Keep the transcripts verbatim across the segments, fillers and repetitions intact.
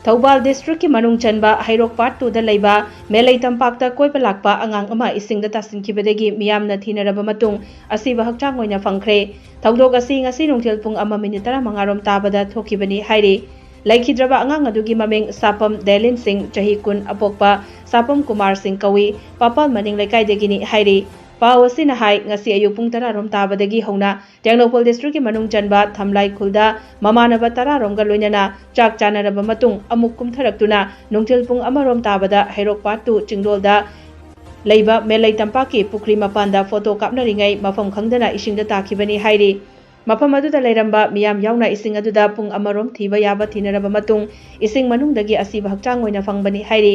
ꯊꯧꯕꯥꯜ ꯗꯤꯁꯇ꯭ꯔꯤꯛꯀꯤ ꯃꯅꯨꯡ ꯆꯟꯕ ꯍꯩꯔꯣꯛ ꯄꯥꯔꯠ ꯇꯨꯗ ꯂꯩꯕ ꯃꯦꯂꯩ ꯇꯝꯄꯥꯛꯇ ꯀꯣꯏꯕ ꯂꯥꯛꯄ ꯑꯉꯥꯡ ꯑꯃ ꯏꯁꯤꯡꯗ ꯇꯥꯁꯤꯟꯈꯤꯕꯗꯒꯤ ꯃꯤꯌꯥꯝꯅ ꯊꯤꯅꯔꯕ ꯃꯇꯨꯡ ꯑꯁꯤꯕ ꯍꯛꯆꯥꯡ ꯑꯣꯏꯅ ꯐꯪꯈ꯭ꯔꯦ꯫ ꯊꯧꯗꯣꯛ ꯑꯁꯤ ꯉꯁꯤ ꯅꯨꯡꯊꯤꯜ ꯄꯨꯡ ꯑꯃ ꯃꯤꯅꯤꯠ ꯇꯔꯥꯃꯉꯥ ꯔꯣꯝ ꯇꯥꯕꯗ ꯊꯣꯛꯈꯤꯕꯅꯤ ꯍꯥꯏꯔꯤ꯫ ꯂꯩꯈꯤꯗ꯭ꯔꯕ ꯑꯉꯥꯡ ꯑꯗꯨꯒꯤ ꯃꯃꯤꯡ ꯁꯥꯄꯝ ꯗꯦꯂꯤꯟ ꯁꯤꯡ, ꯆꯍꯤ ꯀꯨꯟ, ꯑꯄꯣꯛꯄ ꯁꯥꯄꯝ ꯀꯨꯃꯥꯔ ꯁꯤꯡ ꯀꯧꯏ꯫ ꯄꯥꯄꯥꯜ ꯃꯅꯤꯡ ꯂꯩꯀꯥꯏꯗꯒꯤꯅꯤ ꯍꯥꯏꯔꯤ꯫ ꯄꯥꯎ ꯑꯁꯤꯅ ꯍꯥꯏ, ꯉꯁꯤ ꯑꯌꯨꯛ ꯄꯨꯡ ꯇꯔꯥ ꯔꯣꯝ ꯇꯥꯕꯗꯒꯤ ꯍꯧꯅ ꯇꯦꯡꯅꯧꯄꯜ ꯗꯤꯁꯇ꯭ꯔꯤꯛꯀꯤ ꯃꯅꯨꯡ ꯆꯟꯕ ꯊꯝꯂꯥꯏ ꯈꯨꯜꯗ ꯃꯃꯥꯟꯅꯕ ꯇꯔꯥ ꯔꯣꯝꯒ ꯂꯣꯏꯅꯅ ꯆꯥꯛ ꯆꯥꯅꯔꯕ ꯃꯇꯨꯡ ꯑꯃꯨꯛ ꯀꯨꯝꯊꯔꯛꯇꯨꯅ ꯅꯨꯡꯊꯤꯜ ꯄꯨꯡ ꯑꯃ ꯔꯣꯝ ꯇꯥꯕꯗ ꯍꯩꯔꯣꯛ ꯄꯥꯔꯠ ꯇꯨ ꯆꯤꯡꯗꯣꯜꯗ ꯂꯩꯕ ꯃꯦꯂꯩ ꯇꯝꯄꯥꯛꯀꯤ ꯄꯨꯈ꯭ꯔꯤ ꯃꯄꯥꯟꯗ ꯐꯣꯇꯣ ꯀꯥꯞꯅꯔꯤꯉꯩ ꯃꯐꯝ ꯈꯪꯗꯅ ꯏꯁꯤꯡꯗ ꯇꯥꯈꯤꯕꯅꯤ ꯍꯥꯏꯔꯤ꯫ ꯃꯐꯝ ꯑꯗꯨꯗ ꯂꯩꯔꯝꯕ ꯃꯤꯌꯥꯝ ꯌꯥꯎꯅ ꯏꯁꯤꯡ ꯑꯗꯨꯗ ꯄꯨꯡ ꯑꯃꯔꯣꯝ ꯊꯤꯕ ꯌꯥꯕ ꯊꯤꯅꯔꯕ ꯃꯇꯨꯡ ꯏꯁꯤꯡ ꯃꯅꯨꯡꯗꯒꯤ ꯑꯁꯤꯕ ꯍꯛꯆꯥꯡ ꯑꯣꯏꯅ ꯐꯪꯕꯅꯤ ꯍꯥꯏꯔꯤ꯫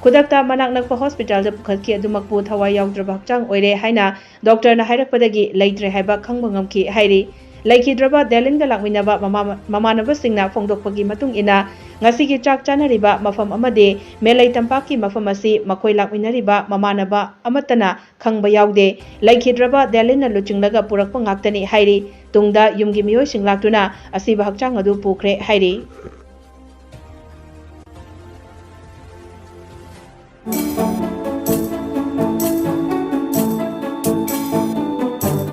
ꯈꯨꯗꯛꯇ ꯃꯅꯥꯛ ꯅꯛꯄ ꯍꯣꯁꯄꯤꯇꯥꯜꯗ ꯄꯨꯈꯠꯈꯤ, ꯑꯗꯨꯃꯛꯄꯨ ꯊꯋꯥꯏ ꯌꯥꯎꯗ꯭ꯔꯕ ꯍꯛꯆꯥꯡ ꯑꯣꯏꯔꯦ ꯍꯥꯏꯅ ꯗꯣꯛꯇꯔꯅ ꯍꯥꯏꯔꯛꯄꯗꯒꯤ ꯂꯩꯇ꯭ꯔꯦ ꯍꯥꯏꯕ ꯈꯪꯕ ꯉꯝꯈꯤ ꯍꯥꯏꯔꯤ꯫ ꯂꯩꯈꯤꯗ꯭ꯔꯕ ꯗꯦꯂꯤꯟꯒ ꯂꯥꯛꯃꯤꯟꯅꯕ ꯃꯃꯥ-, ꯃꯃꯥꯟꯅꯕꯁꯤꯡꯅ ꯐꯣꯡꯗꯣꯛꯄꯒꯤ ꯃꯇꯨꯡ ꯏꯟꯅ, ꯉꯁꯤꯒꯤ ꯆꯥꯛ ꯆꯥꯅꯔꯤꯕ ꯃꯐꯝ ꯑꯃꯗꯤ ꯃꯦꯂꯩ ꯇꯝꯄꯥꯛꯀꯤ ꯃꯐꯝ ꯑꯁꯤ ꯃꯈꯣꯏ ꯂꯥꯛꯃꯤꯟꯅꯔꯤꯕ ꯃꯃꯥꯟꯅꯕ ꯑꯃꯠꯇꯅ ꯈꯪꯕ ꯌꯥꯎꯗꯦ꯫ ꯂꯩꯈꯤꯗ꯭ꯔꯕ ꯗꯦꯂꯤꯟꯅ ꯂꯨꯆꯤꯡꯂꯒ ꯄꯨꯔꯛꯄ ꯉꯥꯛꯇꯅꯤ ꯍꯥꯏꯔꯤ꯫ ꯇꯨꯡꯗ ꯌꯨꯝꯒꯤ ꯃꯤꯑꯣꯏꯁꯤꯡ ꯂꯥꯛꯇꯨꯅ ꯑꯁꯤꯕ ꯍꯛꯆꯥꯡ ꯑꯗꯨ ꯄꯨꯈ꯭ꯔꯦ ꯍꯥꯏꯔꯤ꯫